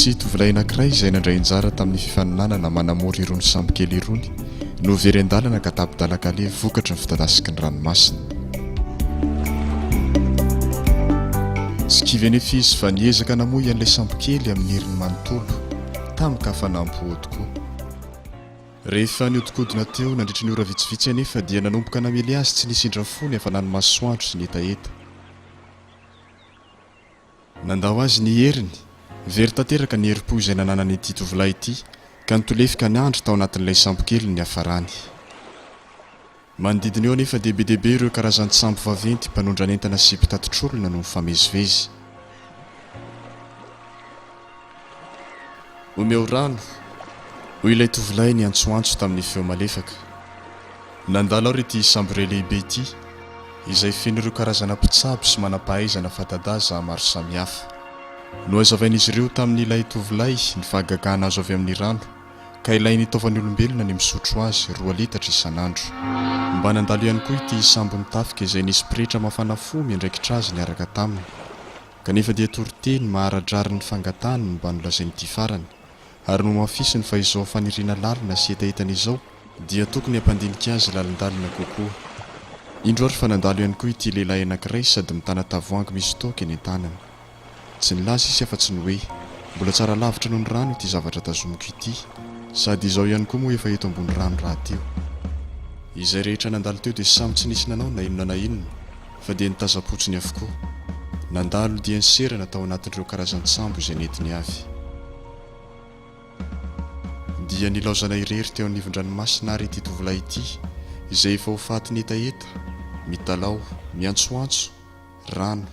Nisy tovolahy anankiray izay nandray anjara tamin'ny fifaninanana manamory irony sambo kely irony no very an-dalana ka tapi-dalan-kaleha vokatry ny fidadasiky ny ranomasina. Tsy kivy anefa izy fa niezaka namoy an'ilay sambo kely amin'ny heriny manontolo, tamin-kafanam-po tokoa. Rehefa nihodinkodina teo nandritry ny ora vitsivitsy anefa dia nanomboka namely azy tsy nisy indra-fo ny hafanan'ny masoandro sy ny hetaheta. Nandao azy ny heriny. Very tanteraka ny herim-po izay nananan'ity tovolahy ity, ka nitolefika niandry tao anatin'ilay sambokely ny niafarany. Manodidina eo anefa dia be dia be ireo karazan-tsambo vaventy mpanondran'entana sy mpitatitr'olona no mifamezivezy. Omeo rano! hoy ilay tovolahy niantsoantso tamin'ny feo malefaka. Nandalo ary ity sambo iray lehibe ity, izay feno ireo karazana mpitsabo sy manam-pahaizana fanta-daza maro samihafa. Nohazavain'izy ireo tamin'ilay tovolahy ny fahagagana azo avy amin'ny rano, ka ilain'ny taovan'ny olombelona ny misotro azy roa litatra isan'andro. Mba nandalo ihany koa ity sambon'ny tafika izay nisy pretra mafana fo miandraikitra azy niaraka taminy. Kanefa dia toriteny maha-ara-drariny ny fangatahany no mba nolazain'ity farany, ary nohamafisiny fa izao faniriana lalina sy hetahetana izao dia tokony hampandinika azy lalindalina kokoa. Indro ary fa nandalo ihany koa ity lehilahy anankiray sady mitana tavoahangy misy toaka eny an-tanany. Tsy nilaza izy afa-tsy ny hoe, Mbola tsara lavitra noho ny rano ity zavatra tazomiko ity, sady izao ihany koa moa efa eto ambony rano rahateo. Izay rehetra nandalo teo dia samy tsy nisy nanao na inona na inona fa dia nitazam-potsiny avokoa. Nandalo dia niserana tao anatin'ireo karazan-tsambo izay nentiny avy. Dia nilaozana irery teo anivon-dranomasina àry ity tovolahy ity, izay efa ho faty nihetaheta, mitalaho, miantsoantso, Rano,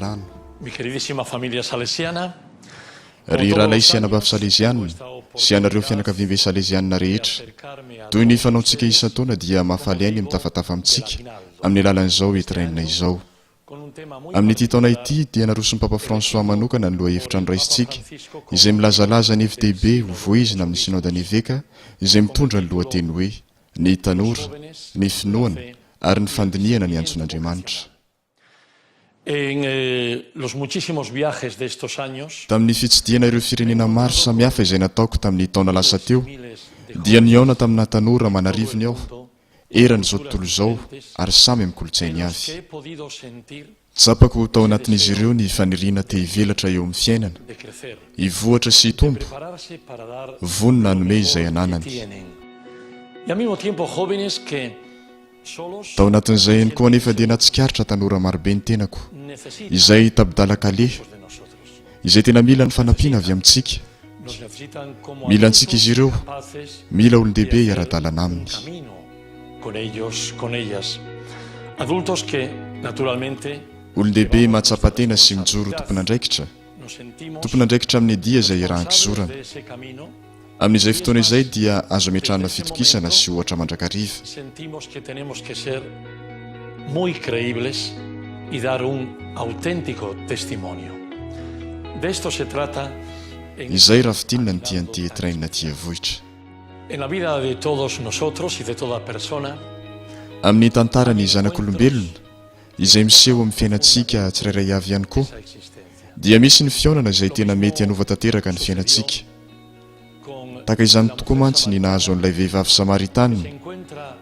rano. Mi queridísima familia salesiana, Ry rahalahy sy anabavy saleziana, sy ianareo fianakaviambe saleziana rehetra, toy ny fanaontsika isan-taona dia mahafaly ahy ny mitafatafa amintsika amin'ny alalan'izao Etraine izao. Amin'ity taona ity dia naroson'ny Papa François manokana ny lohahevitra noraisintsika, izay milazalaza ny hevi-dehibe ho voizina amin'ny Synodan'ny Eveka izay mitondra ny lohateny hoe, Ny tanora, ny finoana ary ny fandinihana ny antson'Andriamanitra. Tamin'ny fitsidihana ireo firenena maro samihafa izay nataoko tamin'ny taona lasa teo, dia nihaona tamina tanora aman'arivony aho, eran'izao tontolo izao ary samy amin'ny kolontsainy avy. Tsapako tao anatin'izy ireo ny faniriana te hivelatra eo amin'ny fiainana, hivoatra sy hitombo, vonona hanome izay ananany. Tao anatin'izay ihany koa anefa dia nahatsikaritra tanora marobe ny tenako, izay tapi-dalan-kaleha, izay tena mila ny fanampiana avy amintsika. Mila antsika izy ireo, mila olon-dehibe hiara-dalana aminy. Olon-dehibe mahatsapa tena sy mijoro ho tompon'andraikitra, tompon'andraikitra amin'ny dia izay iarahan-kizorana. Amin'izay fotoana izay dia azo ametrahana fitokisana sy ohatra mandrakariva. Izay raha fintinina ny tian'ity Etraine tia vohitra. Amin'ny tantaran'ny zanak'olombelona, izay miseho amin'ny fiainantsika tsirairay avy ihany koa, dia misy ny fihaonana izay tena mety hanova tanteraka ny fiainantsika. Tahaka izany tokoa mantsy ny nahazo an'ilay vehivavy samaritana,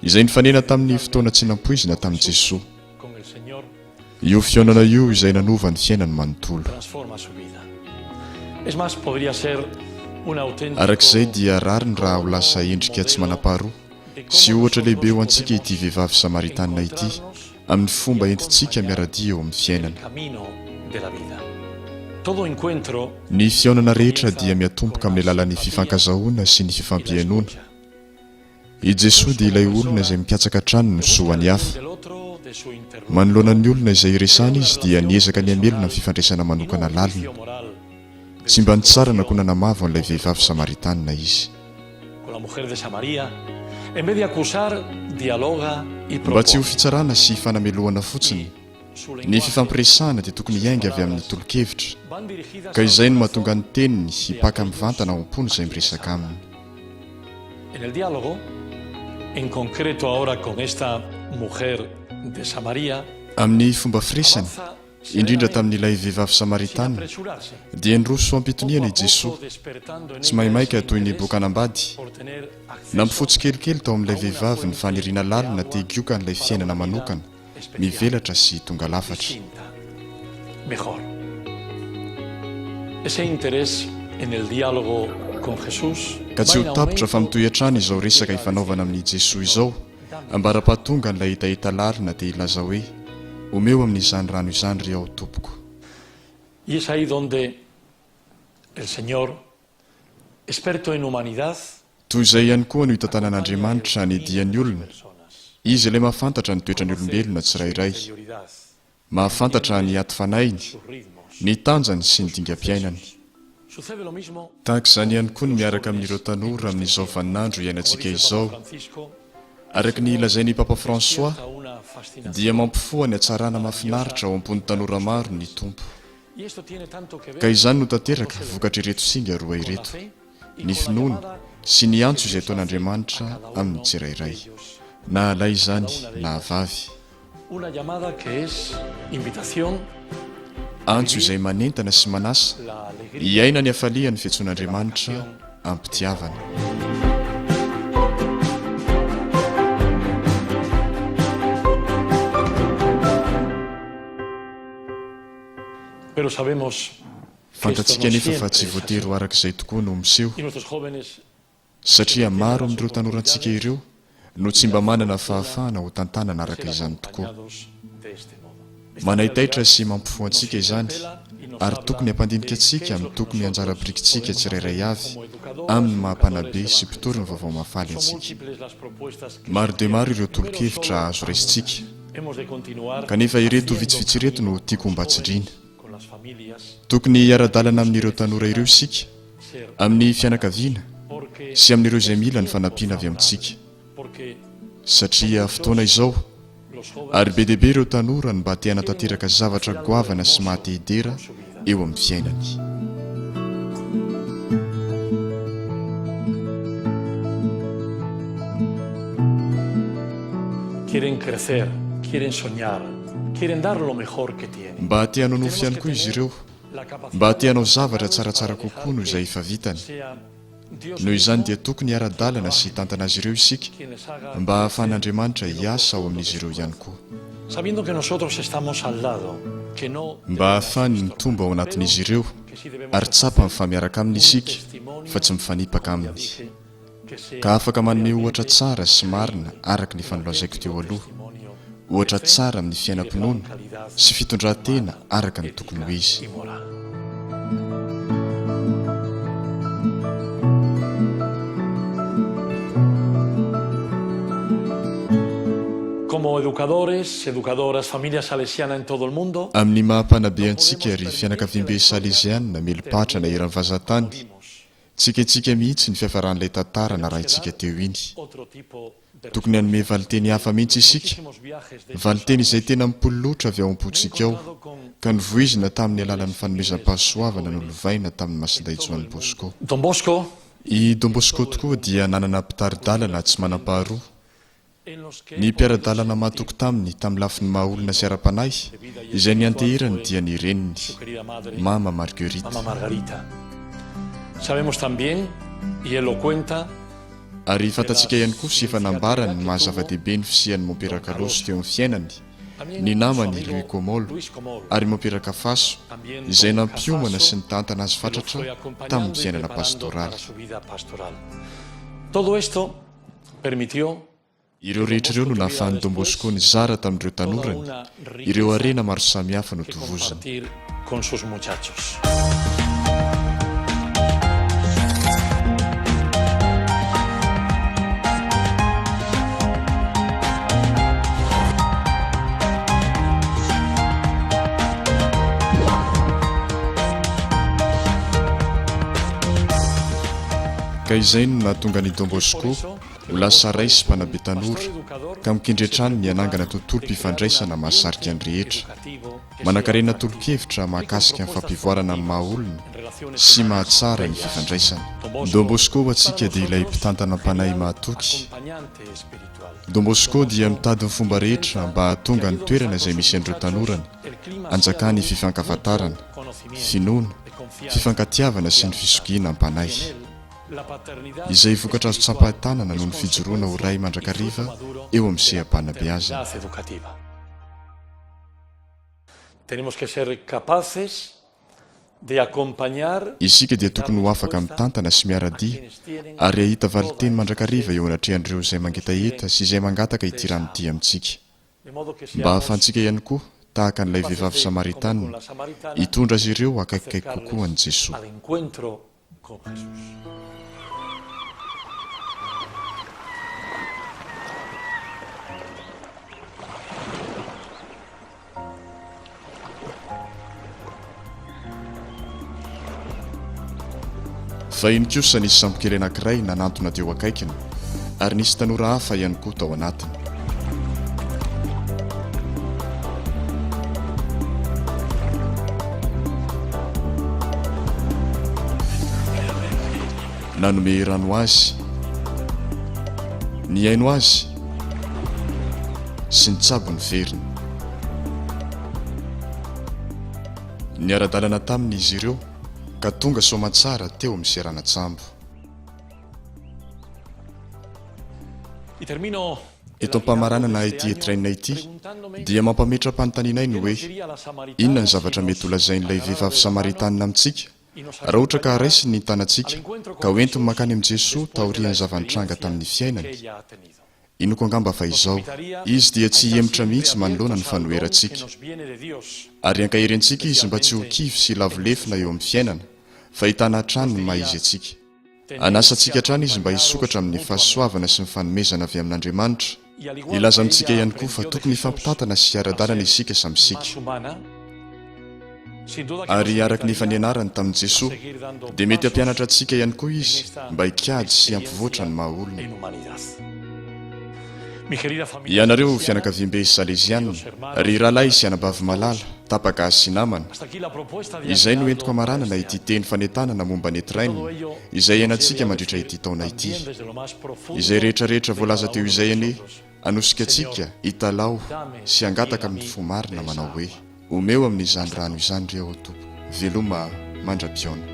izay nifanena tamin'ny fotoana tsy nampoizina tamin'i Jesoa. Io fihaonana io izay nanova ny fiainany manontolo. Araka izay dia rariny raha ho lasa endrika tsy manam-paharoa sy ohatra lehibe ho antsika ity vehivavy samaritana ity amin'ny fomba entintsika miara-dia eo amin'ny fiainana. Ny fihaonana rehetra dia miatomboka amin'ny alalan'ny fifankazahoana sy ny fifampihainoana. I Jesoa dia ilay olona izay mikatsaka hatrany ny soa an'ny hafa. Manoloana ny olona izay iresahany Izy dia niezaka ny hamelona ny fifandraisana manokana lalina. Tsy mba nitsara na koa nanamavo an'ilay vehivavy Samaritanina Izy. Mba tsy ho fitsarana sy fanamelohana fotsiny, Ny fifampiresahana dia tokony hiainga avy amin'ny tolo-kevitra, ka izay no mahatonga ny teniny hipaka mivantana ao am-pony izay miresaka aminy. Amin'ny fomba firesany. Indrindra tamin'ilay vehivavy samaritana, dia niroso am-pitoniana i Jesoa, tsy maimaika toy ny boka hanambady. Nampifoha tsikelikely tao amin'ilay vehivavy ny faniriana lalina te higioka an'ilay fiainana manokana, mivelatra sy tonga lafatra. Ka tsy ho tapitra fa mitohy hatrany izao resaka ifanaovana amin'i Jesoa izao, ambara-pahatonga an'ilay hetaheta lalina te hilaza hoe, Omeo amin'izany rano izany re aho, Tompoko. Y es ahí donde el Señor, experto en humanidad, Toy izay ihany koa no itantanan'Andriamanitra ny dian'ny olona. Izy ilay mahafantatra ny toetran'ny olombelona tsirairay. Mahafantatra ny aty fanahiny, ny tanjany sy ny dingam-piainany. Tahaka izany ihany koa ny miaraka amin'ireo tanora amin'izao vaninandro iainantsika izao. Araka ny lazain'i Papa François, dia mampifoha ny hatsarana mahafinaritra ao am-pon'ny tanora maro ny Tompo. Ka izany no tanteraka vokatr'ireto singa roa ireto. ny finoana sy ny antso izay ataon'Andriamanitra amin'ny tsirairay, na lahy izany na vavy. Antso izay manentana sy manasa hiaina ny hafalian'ny fiantsoan'Andriamanitra am-pitiavana. Pero sabemos Fantatsika anefa fa tsy voatery ho araka izay tokoa no miseho, satria maro amin'ireo tanorantsika ireo no tsy mba manana fahafahana ho tantanana araka izany tokoa. Manaitaitra sy mampifoha antsika izany ary tokony hampandinika antsika amin'ny tokony anjara birikintsika tsirairay avy amin'ny maha mpanabe sy mpitory ny Vaovao Mahafaly antsika. Maro dia maro ireo tolo-kevitra azo raisintsika, kanefa ireto vitsivitsy ireto no tiako mba tsindriana. Tokony hiara-dalana amin'ireo tanora ireo isika, amin'ny fianakaviana sy amin'ireo izay mila ny fanampiana avy amintsika. Satria fotoana izao, ary be dia be ireo tanora no mba te hanatanteraka zavatra goavana sy maha te hidera eo amin'ny fiainany. Quieren crecer, quieren soñar, quieren dar lo mejor que tienen. Mba te hanao nofy ihany koa izy ireo, mba te hanao zavatra tsaratsara kokoa noho izay efa vitany. Noho izany dia tokony hiara-dalana sy hitantana azy ireo isika mba hahafahan'Andriamanitra hiasa ao amin'izy ireo ihany koa. Mba hahafahany mitombo ao anatin'izy ireo ary tsapany fa miaraka aminy isika fa tsy mifanipaka aminy. Ka afaka manome ohatra tsara sy marina araka ny efa nolazaiko teo aloha, ohatra tsara amin'ny fiainam-pinoana sy fitondran-tena araka ny tokony ho izy. Como educadores, educadoras, familia salesiana en todo el mundo, Amin'ny maha mpanabe antsika ry fianakaviambe saleziana mieli-patrana eran'ny vazan-tany, Tsy ekentsika mihitsy ny fiafaran'ilay tantara narahintsika teo iny. Tokony hanome valinteny hafa mihitsy isika, valinteny izay tena mipololotra avy ao am-pontsika ao, ka novoizina tamin'ny alalan'ny fanomezam-pahasoavana nolovaina tamin'i Masindahy Joany Bosco. I Don Bosco tokoa dia nanana mpitari-dalana tsy manam-paharoa, Ny mpiara-dalana mahatoky taminy tamin'ny lafiny maha-olona sy ara-panahy izay nianteherany dia ny reniny, Mama Marguerite. Ary fantatsika ihany koa sy efa nambarany ny maha-zava-dehibe ny fisian'i Mompera Calosso teo amin'ny fiainany, ny namany Louis Comollo ary Mompera Cafasso izay nampiomana sy nitantana azy fatratra tamin'ny fiainana pastoraly. Ireo rehetra ireo no nahafahan'i Don Bosco nizara tamin'ireo tanorany ireo harena maro samihafa notovoziny. Ka izay no nahatonga an'i Don Bosco ho lasa ray sy mpanabe tanora, ka mikendry hatrany ny hanangana tontolom-pifandraisana mahasarika ny rehetra. Manankarena tolo-kevitra mahakasika ny fampivoarana ny maha-olona sy mahatsara ny fifandraisana. Don Bosco ho antsika dia ilay mpitantana am-panahy mahatoky. Don Bosco dia mitady ny fomba rehetra mba hahatonga ny toerana izay misy an'ireo tanorany. Anjakan'ny fifankafantarana, finoana, fifankatiavana sy ny fizokiana am-panahy. Izay vokatra azo tsapain-tanana noho ny fijoroana ho ray mandrakariva eo amin'ny seha-panabeazana. Isika dia tokony ho afaka mitantana sy miara-dia ary hahita valin-teny mandrakariva eo anatrehan'ireo izay mangetaheta sy izay mangataka ity rano ity amintsika. Mba hahafahantsika ihany koa, tahaka an'ilay vehivavy Samaritana, hitondra azy ireo akaikikaiky kokoa an'i Jesoa. Con Jesús. Fahiny kosa nisy sambokely anankiray nanantona teo akaikiny, ary nisy tanora hafa ihany koa tao anatiny. Nanome rano azy, nihaino azy sy nitsabo ny feriny. Niara-dalana taminy izy ireo ka tonga soamantsara teo amin'ny seranan-tsambo. Eto am-pamaranana ity etraine ity dia mampametra-panontaniana ahy ny hoe, inona ny zavatra mety holazain'ilay vehivavy Samaritanina amintsika raha ohatra ka raisiny ny tanantsika ka hoentiny mankany amin'i Jesoa taorian'ny zava-nitranga tamin'ny fiainany? Inoako angamba fa izao, Izy dia tsy hihemotra mihitsy manoloana ny fanoherantsika. Ary hankahery antsika Izy mba tsy ho kivy sy hilavo lefona eo amin'ny fiainana, fa hitana hatrany ny maha-izy antsika. Hanasa antsika hatrany Izy mba hisokatra amin'ny fahasoavana sy ny fanomezana avy amin'Andriamanitra. Hilaza amintsika ihany koa fa tokony hifampitantana sy hiara-dalana isika samy isika. Ary araka ny efa nianarany tamin'i Jesoa, dia mety hampianatra antsika ihany koa Izy mba hikajy sy hampivoatra ny maha-olona. Ianareo fianakaviambe Saleziana, ry rahalahy sy anabavy malala, tapaka sy namana, izay no entiko hamaranana ity teny fanentanana momba ny Etraine izay iainantsika mandritra ity taona ity. Izay rehetra rehetra voalaza teo izay anie hanosika antsika hitalaho sy hangataka amin'ny fo marina manao hoe, Omeo amin'izany rano izany re aho Tompoko. Veloma mandra-pihaona.